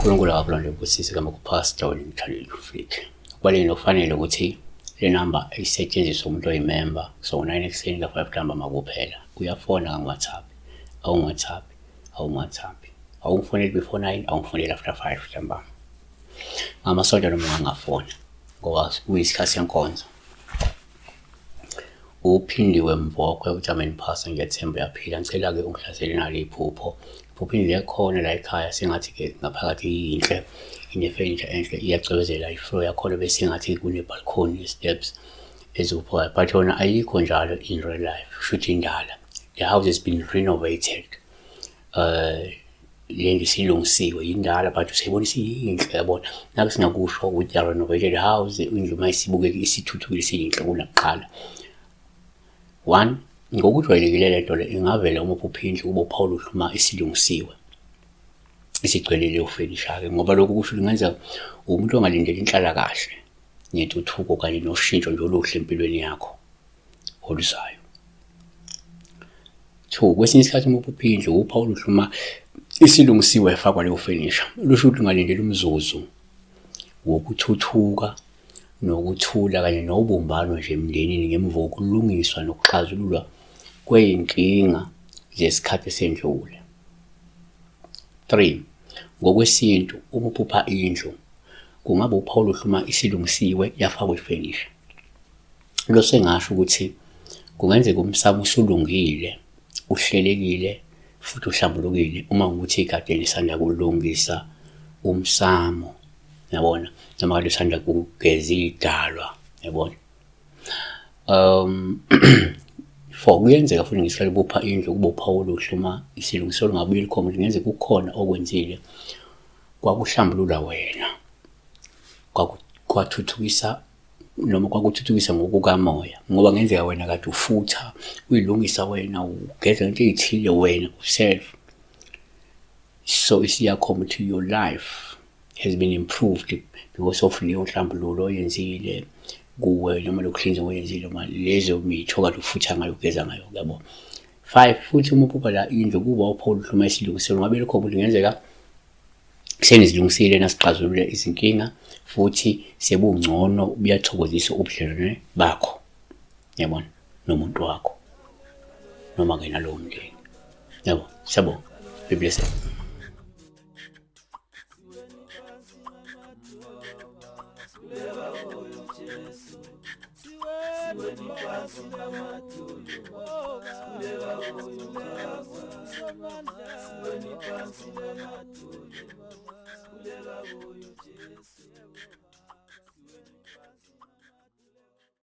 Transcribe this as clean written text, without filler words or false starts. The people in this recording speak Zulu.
uNkulunkulu akakulonde ubusise kama kuPastor Wellington Lufike. Kubalulekile nokufanele ukuthi le namba isetshenziswe umuntu oyimemba so 9 ekuseni ka-5 ntambama kuphela. Uyafona kangi-WhatsApp, awungi-WhatsApp, awungi-WhatsApp. Awungifoneli before 9, awungifoneli after 5 ntambama. Ngamasonto noma ungangafona ngoba kuyisikhathi senkonzo. UPhindiwe Mvokwe uthi amen pastor ngiyathemba uyaphila ngicela-ke ungihlasele nalo iphupho. Iphupho indlu ekhona la ekhaya sengathi-ke ngaphakathi iyinhle ine-furniture enhle iyacwebezela i-floor yakhona bese ngathi kune-balcony steps ezikhuphukayo but yona ayikho njalo in real life shuthi indala. The house has been renovated. Le ndlu isilungisiwe yindala but usayibona isiyinhle yabona. Nakho singakusho with the renovated house indlu uma isibukeka isithuthukile isiyinhle kunakuqala. One, ngokujwayelekile le nto le ingavela uma uphupha indlu kube uphawu oluhle uma isilungisiwe isigcwele leyo furniture-ke ngoba lokhu kusho kungenzeka umuntu ongalindeli inhlalakahle nentuthuko kanye noshintsho nje oluhle empilweni yakho oluzayo. Two, kwesinye isikhathi uma uphupha indlu uphawu oluhle uma isilungisiwe yafakwa leyo furniture lusho ukuthi ungalindela umzuzu wokuthuthuka nokuthula kanye nobumbano nje emndenini ngemva kokulungiswa nokuxazululwa kwey'nkinga zesikhathi esendlule. Three, ngokwesintu uma uphupha indlu kungaba uphawu oluhle uma isilungisiwe yafakwa ifenisha. Lo sengasho ukuthi kungenzeka umsamo usulungile, uhlelekile futhi uhlambulukile uma kuwukuthi kade nisanda kulungisa umsamo, yabona, noma kade usanda kugeza idalwa, yabona. Four, kuyenzeka futhi ngesikhathi ubopha indlu kube uphawu oluhle uma isilungiselelo lungabuye likhombe ukuthi kungenzeka kukhona okwenzile kwakuhlambulula wena, kwathuthukisa noma kwakuthuthukisa ngokukamoya ngoba kungenzeka wena kade ufutha uyilungisa wena ugeza into ey'thile wena self so isiyakhomba ukuthi your life has been improved because of leyo nhlambululo oyenzile kuwe noma lokuhlinza oyenzile noma lezo mitho kade ufutha ngayo ugeza ngayo yabo. Five, futhi uma uphupha la indlu kuba uphawu oluhle uma isilungiselwa ngabe likhomba ukuthi kungenzeka senizilungisile nasixazulule izinkinga futhi sebungcono buyathokozisa ubudlelwane bakho yabona nomuntu wakho noma ke nalowo mndeni yabo. Siyabonga, be blessed. Siweni phansi namadolo, sikhuleka kuyo.